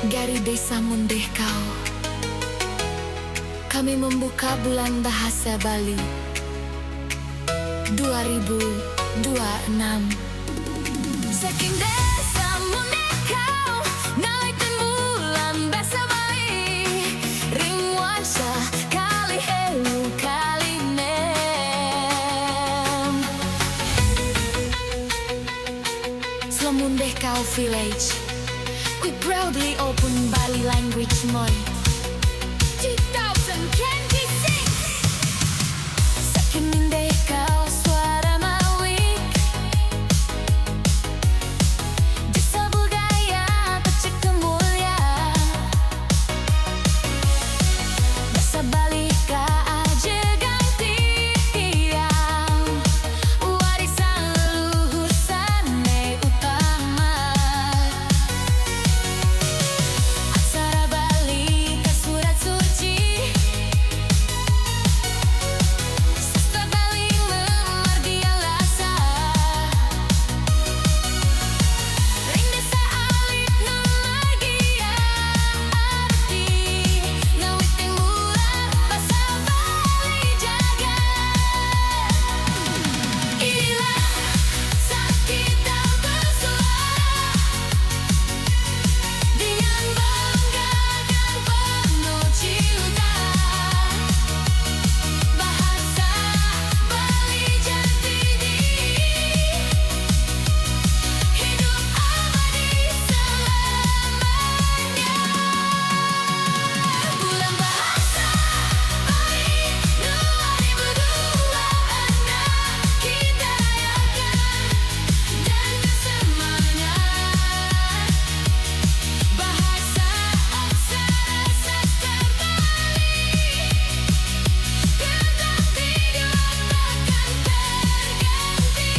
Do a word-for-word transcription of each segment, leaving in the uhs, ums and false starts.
Dari Desa Mundehkau, kami membuka Bulan Bahasa Bali dua ribu dua enam. Saking Desa Mundehkau, nawaiken Bulan Bahasa Bali ring warsa kalih ewu kalih nem. Slow Mundehkau Village, we proudly open Bali Language Month two thousand twenty-six. Saking Mundehkau Suara Mawi, Desa Budaya Pecik Kemuliaan, Bahasa Bali kaajegang tiang, warisan leluhur sane utama. Aksara Bali ka Surat Suci, sastra Bali mamargi alasa. Ring desa alit nu margia abdi, ngawitin Bulan Basa Bali jagat. Inilah saat kita bersuara dengan bangga dan penuh cinta. Bahasa Bali jati diri, hidup abadi selamanya. Bulan Bahasa Bali dua ribu dua enam kita rayakan dengan semangat. Bahasa, aksara, sastra Bali, bintang tidur takkan terganti.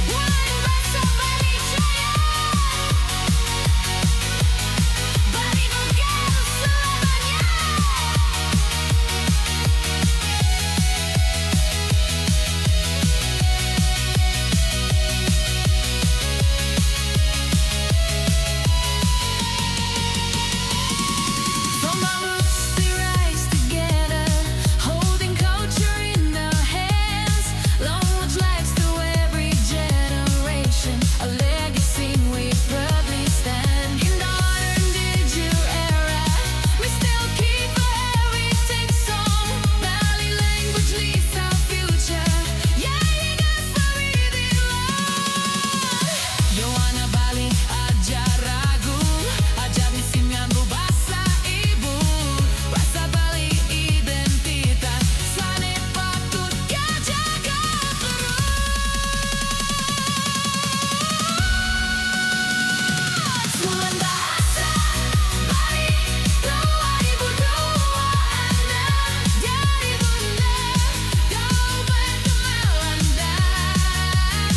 Bulan Bahasa Bali jaya, Bali bugar selamanya. From our roots we rise together, holding culture in our hands. Long live lives to every generation, a legacy we proudly stand. In the modern digital era, we still keep a heritage song. Bali language leads our future. Yaye Gasa Widi Lor. Yowana Bali aja ragu, aja bisi miandu basa ibu. Basa Bali identitas, sane patut kajaga terus. Bulan Bahasa Bali dua ribu dua enam, dari Bunda Kabupaten Malandan.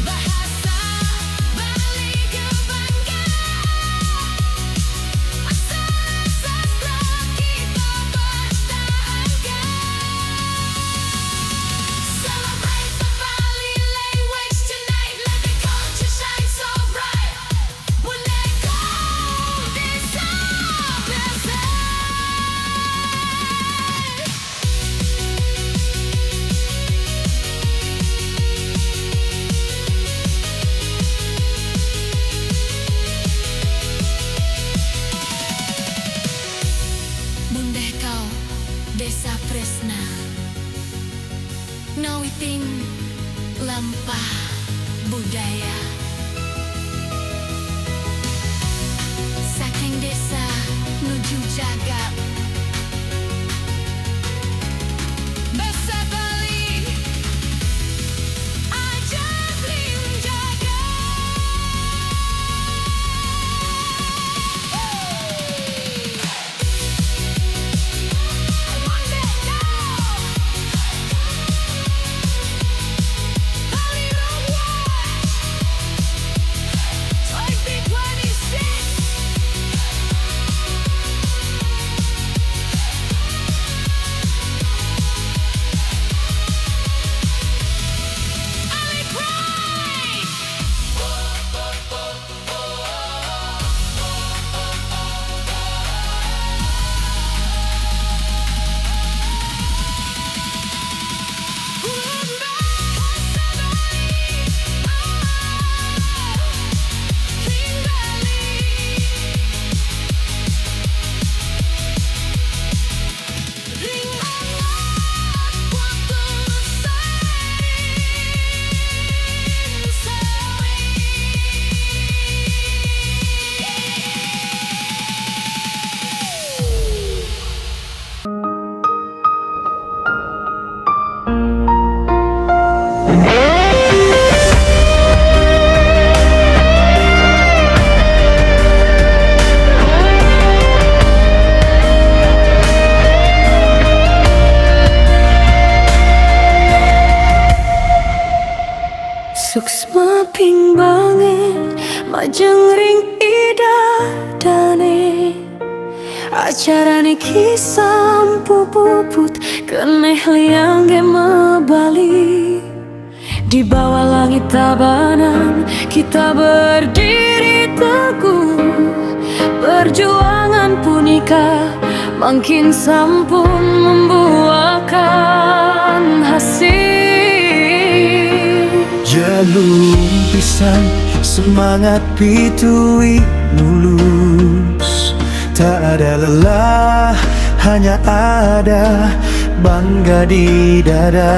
Bahasa Bali kebanggaan, aksara sastra kita pertahankan. Celebrate the Bali language tonight, let the culture shine so bright. Mundehkau Desa Besar. Mundehkau Desa Presna, ngawitin lampah budaya. Saking desa nuju jagat. Basa Bali, aja bling jagat. Suksma ping bangin majeng ring ida dane. Acara niki sampun puput, keneh liang ge mabali. Di bawah langit Tabanan kita berdiri teguh. Perjuangan punika mangkin sampun membuahkan hasil. Jalum pisan semangat pitu i mulus. Tak ada lelah, hanya ada bangga di dada.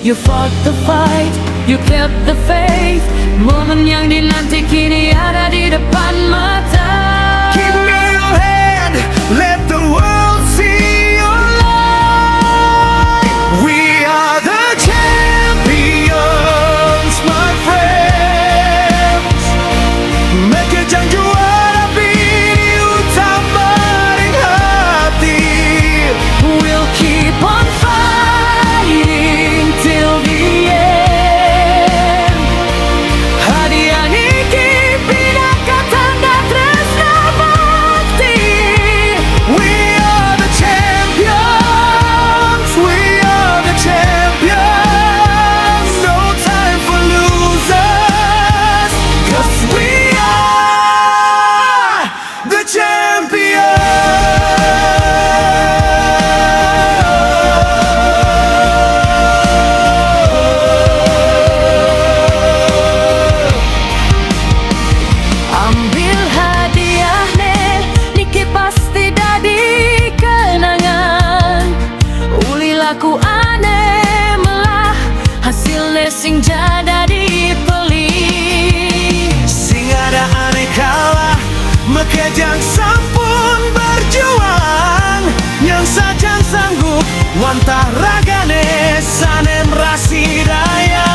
You fought the fight, you kept the faith. Momen yang dinanti kini ada di depan mata. Keep your hand, let the world see your light. We are the champions, my friends. Makejang juara pini utama ring hati. We'll keep on fighting till the end. Hadiah niki pinaka tanda tresna bakti. We are the champions, we are the champions. No time for losers, 'cause we are the champion. Ambil hadiah ne, niki pasti dadi kenangan. Ulih laku ane melah, hasilne sing ja dadi pelih. Sing ada ane kalah, makejang sampun berjuang. Nyang sajang sanggup, wantah ragane sane merasi daya.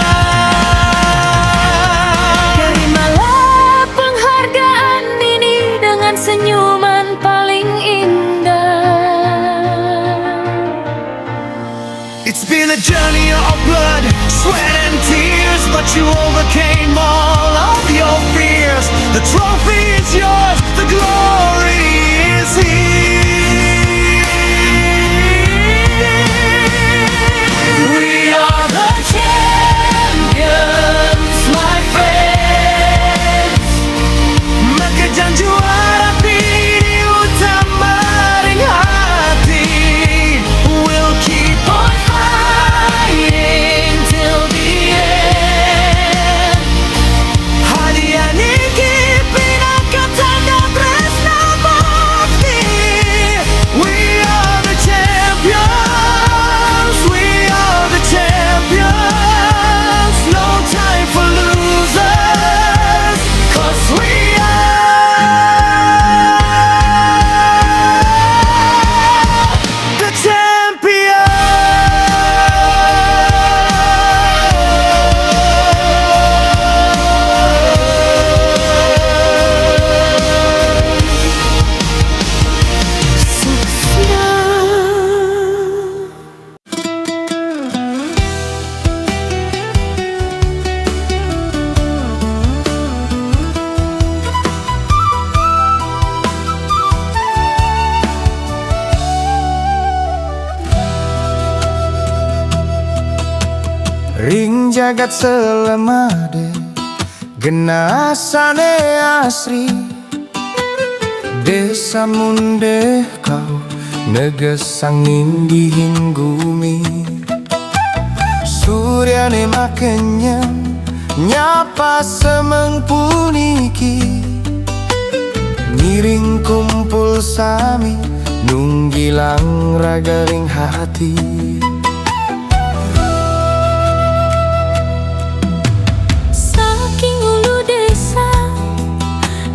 Terimalah penghargaan ini dengan senyuman paling indah. It's been a journey of blood, sweat and tears, but you overcame all of your fears. The trophy is yours, the glory is here. We are the champions, my friends. Makejang juara pini utama ring hati. We'll keep on fighting till the end. Hadiah niki pinaka tanda tresna bakti. We are the champions, we are the champions. No time for losers, 'cause we are the champions. Ring jagat selama de genah sane asri. Desa mundeh kau negesang ninggihin gumi. Suryane makenyem nyapa semeng puniki. Ngiring kumpul sami nunggilang raga ring hati. Saking ulu desa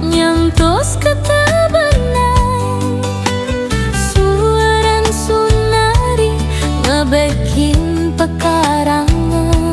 nyantos ka Tabanan, suaran sunari ngabekin pakarangan.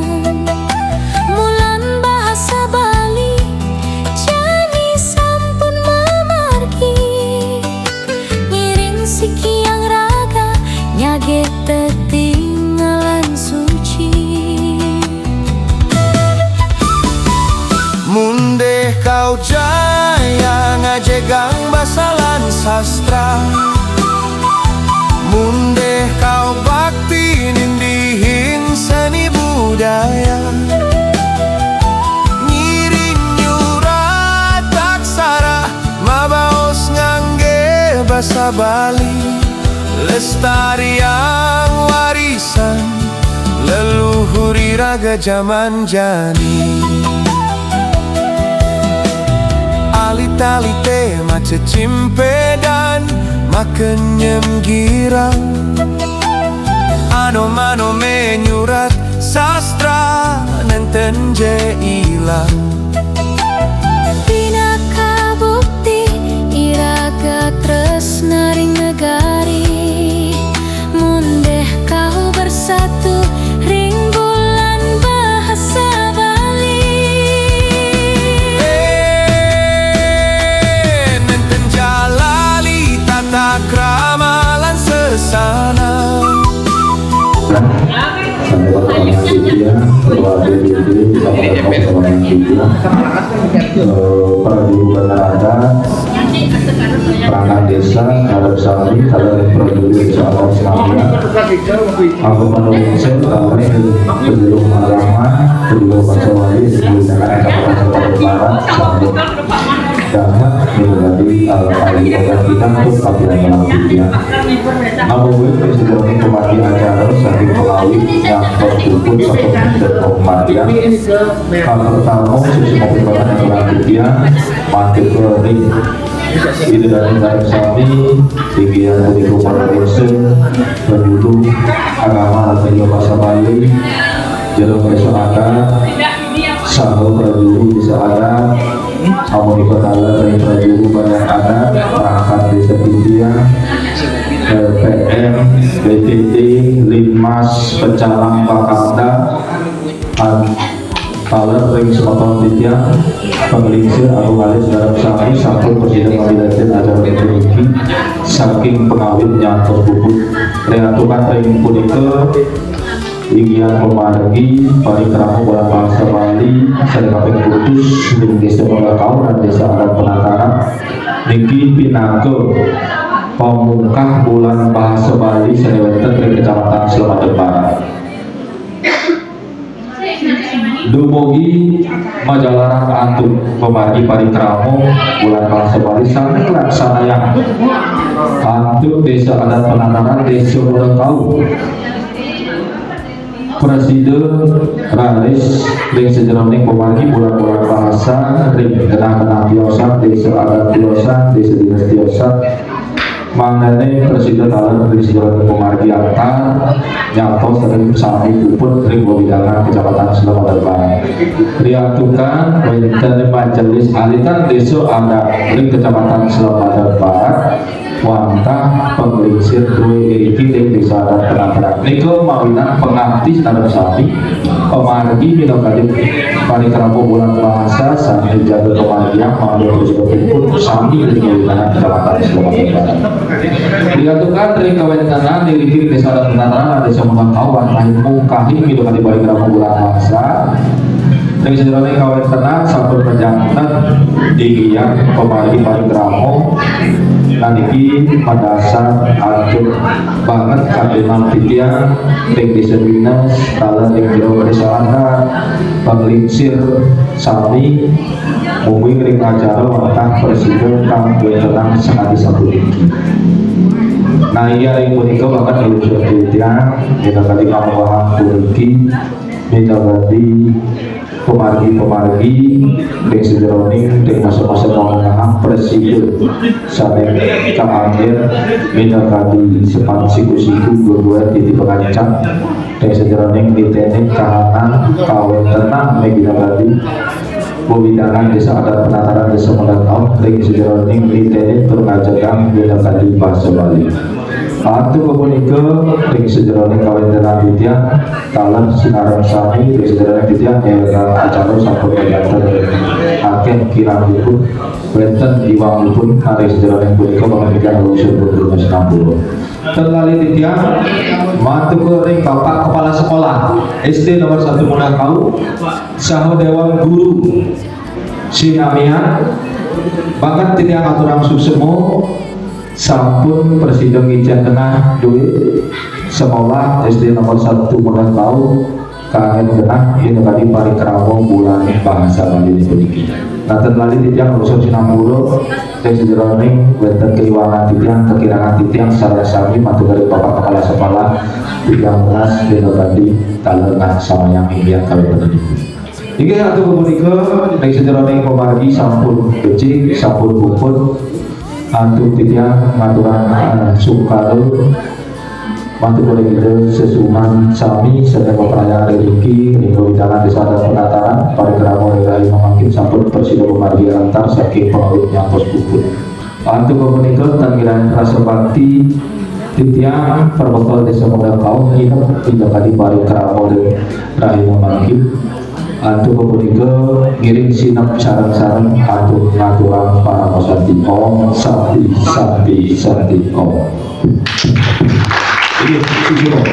Bali, lestariang warisan leluhur iraga jaman jani. Alit-alite macecimpedan, makenyem girang. Anom-anome nyurat sastra nenten je ilang. Pinaka bukti iraga tresna ring negari, mun deh kau bersatu ring bulan bahasa Bali. Eh, nenten ja lali tata krama lan sesana. Saya Bapak Mas Setia, Ketua D P D Kecamatan Pasaman Setia, eh, para guru banyak ada, perangkat desa, adat sami, ada prajurit desa adat sami, anggota Pandowo Sel, kami penjuru agama, penjuru bahasa Bali, penjuru Jakarta, Jakarta Selatan Barat, sami. Dahat menjadi, eh, kali kita untuk kapian dalam dunia. Ngabubuin presiden kemati acara saking pengawit yang tertutup satu dan pemarian. Kang pertama, susu kopi banget yang kurang setia, mati kering. Ide dan negara sami, tinggi yang kuning rupa dosen, penyuluh, agama, dan bahasa Bali, jalur desa adat, saha prajuru desa adat, amunika taler ring prajuru banyak adat, perangkat desa titiang, L P M, B P D, Linmas, Pecalang, Bakamda, an-, taler ring semeton titiang, panglingsir agung alit sareng sami, sampun prasida ngamiletin acara puniki, saking pengawit nyantos puput. Riantukan ring punika, Inggian pamargi parikrama bulan bahasa Bali sane kaping kutus ring Desa Murakaun lan Desa Adat Penataran niki pinaka pamungkah bulan bahasa Bali sane wenten ring Kecamatan Slemadeg Barat. Dumugi majalaran antuk pamargi parikrama bulan bahasa Bali sane kalaksanayang antuk Desa Adat Penataran Desa Murakaun. Prasida raris ring sajeroning pamargi bulan-bulan bahasa ring genah-genah tiosan, desa adat tiosan, desa dinas tiosan. Mangdane prasida taler ring sajeroning pamargi antar nyantos ring sami puput ring wewidangan Kecamatan Slemadeg Barat. Riantukan wenten majelis alitan desa adat ring Kecamatan Slemadeg Barat wantah panglingsir drue iriki ring Desa Adat Penataran. Nika mawinan pangapti sareng sami, pamargi minakadi parikrama bulan bahasa sane jaga pamargiang mangda prasida puput sami ring wewidangan Kecamatan Slemadeg Barat. Riantukan ring kawentenan iriki ring Desa Adat Penataran, Desa Murakaun, wantah mungkahi minakadi parikrama bulan bahasa. Ring sajeroning kawentenan sampun majanten inggian pamargi parikrama, saniki madasar antuk banget katunan titiang ring Desa Dinas, taler ring Jero Desa Adat, panglingsir sami, mungguing ring acara wantah prasida kawentenan sakadi sapuniki. Nah, iya ring punika banget nglungsur titiang, minakadi ngamolihang puniki, minakadi pamargi-pamargi ring sajeroning ring masa-masa kawentenan prasida sane kaanggen minakadi sepat siku-siku, gegoen titi pangancang ring sajeroning nitenin kahanan kawentenan minakadi wewidangan Desa Adat Penataran Desa Murakaun ring sajeroning nitenin tur ngajegang minakadi basa Bali. Antuk punika ring sajeroning kawentenan titiang taler sinareng sami ring sajeroning titiang, eh, acara sampun majanten akeh kirangipun, wenten iwangipun, ring sajeroning punika mangkin titiang nglungsur puput sinampura. Ten lali titiang matur ring Bapak Kepala Sekolah S D nomor satu Murakaun saha Dewan Guru sinamian, mangkin titiang aturang suksma, sampun prasida ngicen genah duit sekolah S D nomor satu Murakaun, kanggen genah minakadi parikrama bulan bahasa Bali puniki. Nenten lali titiang unsur sinampura, ing sajeroning wenten keiwangan titiang, kekirangan titiang, sareng sami matur ring Bapak Kepala Sekolah, titiang nunas ring badi taler ngasamayang inggih kawéntenan. Inggih, antuk punika, ring sajeroning pamargi sampun becik, sampun puput, antuk titiang ngaturang, eh, sukara, matur ring Ida sesuman sami sedaya pamargi ring niki, ring wewidangan Desa Adat Penataran, parikrama ring rahina mangkin sampun prasida pamargi antar saking pangawit nyantos puput. Antuk punika tan kirang rasa bakti titiang perbekel Desa Modal Kaum nginep ing kadi parikrama ring rahina mangkin. Antuk punika ngiring sinep sareng-sareng antuk ngaturang paramasanti. Om Santi, Santi, Santi, Om. Inggih, izin, Om.